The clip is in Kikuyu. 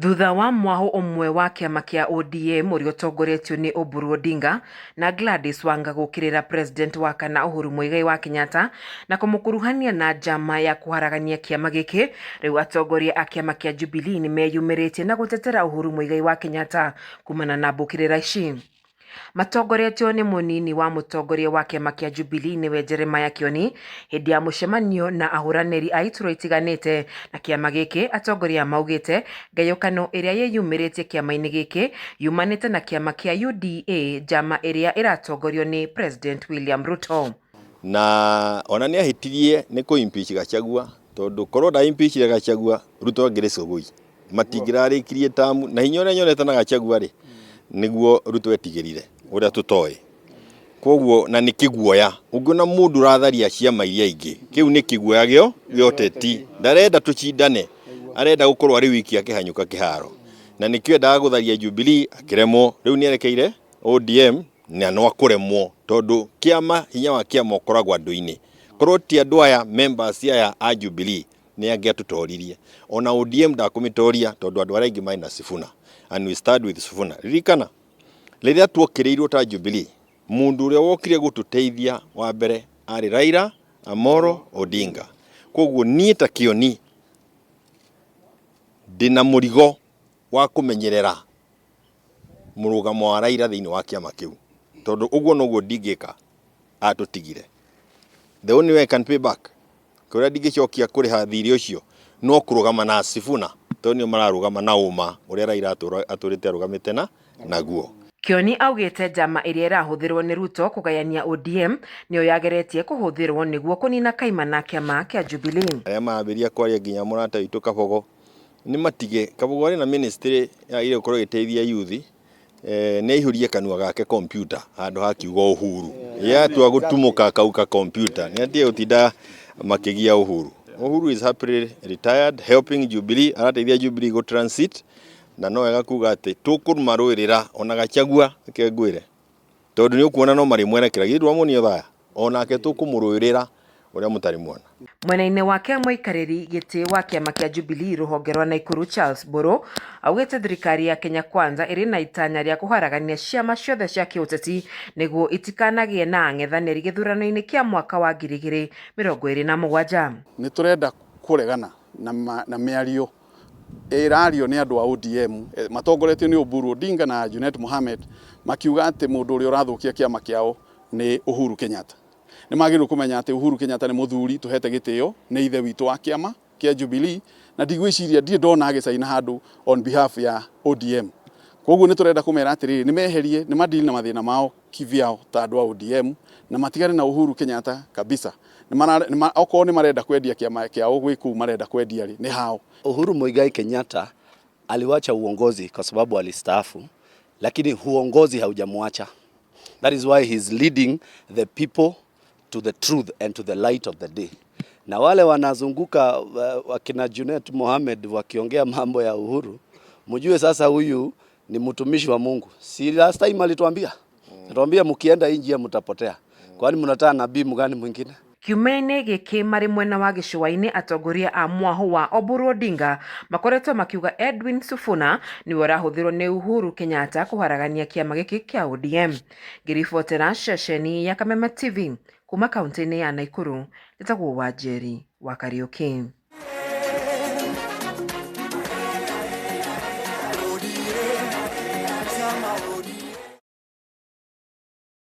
Thutha wa mwahũ ũmwe wa kĩama kĩa ODM ũrĩa ũtongoretio nĩ Oburu Odinga na Gladys Wanga gũkĩrĩra President wa kana Uhuru Muigai wa Kenyatta na kũmũkuruhania na njama ya kũharagania kĩama gĩkĩ, rĩu atongoria a kĩama kĩa Jubilee nĩmeyumĩrĩtie na gũtetera Uhuru Muigai wa Kenyatta kumana na mbũkĩrĩra ici. Matongoretio nĩ mũnini wa mũtongoria wa kĩama kĩa Jubilee nĩwe Jeremiah Kioni, hĩndĩ ya mũcemanio na ahũranĩri a iturwa itiganĩte na kĩama gĩkĩ, atongoria aya maugĩte ngayũkano ĩrĩa yĩyumĩrĩtie kĩama-inĩ gĩkĩ yumanĩte na kĩama kĩa UDA njama ĩrĩa ĩratongorio nĩ President William Ruto. Na ona nĩ ahĩtirie nĩ kũ impeach Gachagua tondũ korwo nda impeachire Gachagua Ruto angĩrĩ cũgũi. Matingĩrarĩkirie tamu na hinya ũrĩa nyonete na Gachagua rĩ nĩguo Ruto etigĩrire ũrĩa tũtoĩ koguo na nĩ kĩguoya ũngĩona mũndũ ũratharia ciama iria ingĩ kĩu nĩ kĩguoya gĩo gĩa ũteti ndarenda tũcindane arenda gũkorwo arĩ wiki akĩhanyũka kĩharo na nĩkĩo endaga gũtharia Jubilee akĩremwo rĩu nĩ erekeire ODM na no akũremwo tondũ kĩama hinya wa kĩama ũkoragwo andũ-inĩ korwo ti andũ aya members aya a Jubilee nĩ angĩatũtoririe ona ODM ndakũmĩtoria tondũ andũ arĩa aingĩ marĩ na Sifuna and we stand with Sifuna. Ririkana rĩrĩa tuokĩrĩirwo ta Jubilee mũndũ ũrĩa wokire gũtũteithia wa mbere arĩ Raila Amolo Odinga. Koguo niĩ ta Kĩoni ndĩna mũrigo wa kũmenyerera mũrũgamo wa Raila thĩinĩ wa kĩama kĩu tondũ ũguo noguo ndingĩka atũtigire. The only way I can pay back kũrĩa ndingĩcokia kũrĩha thirĩ ũcio no kũrũgama na Sifuna tondũ nĩo mararũgama na ũma ũrĩa Raila atũrĩte arũgamĩte na naguo. Kĩoni augĩte njama ĩrĩa ĩrahũthĩrwo nĩ Ruto kũgayania ODM nĩyo yageretie kũhũthĩrwo nĩguo kũnina kaimana kĩama kĩa Jubilee. Arĩa marambĩrĩria kwaria nginya mũrata witũ Kabogo nĩ matige. Kabogo arĩ na ministry yagĩrĩire gũkorwo ĩgĩteithia youth nĩ aihũrie kanua gake computer handũ ha kiugo Uhuru. Ye atua gũtumũka akauka computer nĩ atige gũtinda makĩgia Uhuru. Uhuru is happily retired helping Jubilee, arateithia Jubilee gũ transit na no wega kuga atĩ tũkũmarũĩrĩra ona Gachagua reke ngwĩre tondũ nĩ ũkuona no marĩmwerekera githĩ ndwamuonia Othaya onake tũkũmũrũĩrĩra ũrĩa mũtarĩ muona. Mwena-inĩ wake mũikarĩri gĩtĩ wa kĩama kĩa Jubilee rũhonge rwa Naikuru Charles Mbũrũ augĩte thirikari ya Kenya Kwanza ĩrĩ na itanya rĩa kũharagania ciama ciothe cia kĩũteti nĩguo itikanagĩe na ang'ethanĩri gĩthurano-inĩ kĩa mwaka wa 2027. Nĩ tũrenda kũregana na mĩario ĩrario nĩ andũ a ODM matongoretio nĩ Oburu Odinga na Junet Mohamed makiuga atĩ mũndũ ũrĩa ũrathũkia kĩama kĩao nĩ Uhuru Kenyatta. Nĩ magĩrĩirwo kũmenya atĩ Uhuru Kenyatta nĩ mũthuri tũhete gĩtĩo nĩ ithe witũ wa kĩama kĩa Jubilee na ndigwĩciria ndirĩ ndona agĩcaina handũ on behalf ya ODM. Koguo nĩ tũrenda kũmera atĩrĩrĩ nĩ meherie nĩ madili na mathĩna mao kivyao ta andũ a ODM na matigane na Uhuru Kenyatta kabisa. Okorwo nĩ marenda kwendia kĩama kĩao gwĩ kũu marenda kwendia rĩ nĩ hao. Uhuru Muigai Kenyatta aliwacha uongozi kwa sababu alistaafu, lakini uongozi haujamwacha. That is why he's leading the people to the truth and to the light of the day. Na wale wanazunguka wakina Junet Mohamed wakiongea mambo ya Uhuru, mjue sasa huyu ni mtumishi wa Mungu. Si last time alituambia? Alituambia mkienda hii njia mtapotea. Kwani mnataka nabii mgani mwingine? Kiumia-inĩ gĩkĩ marĩ mwena wa gĩcũa-inĩ atongoria a mwahũ wa Oburu Odinga makoretwo makiuga Edwin Sifuna nĩwe ũrahũthĩrwo nĩ Uhuru Kenyatta kũharagania kĩama gĩkĩ kĩa ODM. Ngĩribotera ceceni ya Kameme TV kuma kaunti-inĩ ya Naikuru, njĩtagwo Wanjeri wa Kariũki.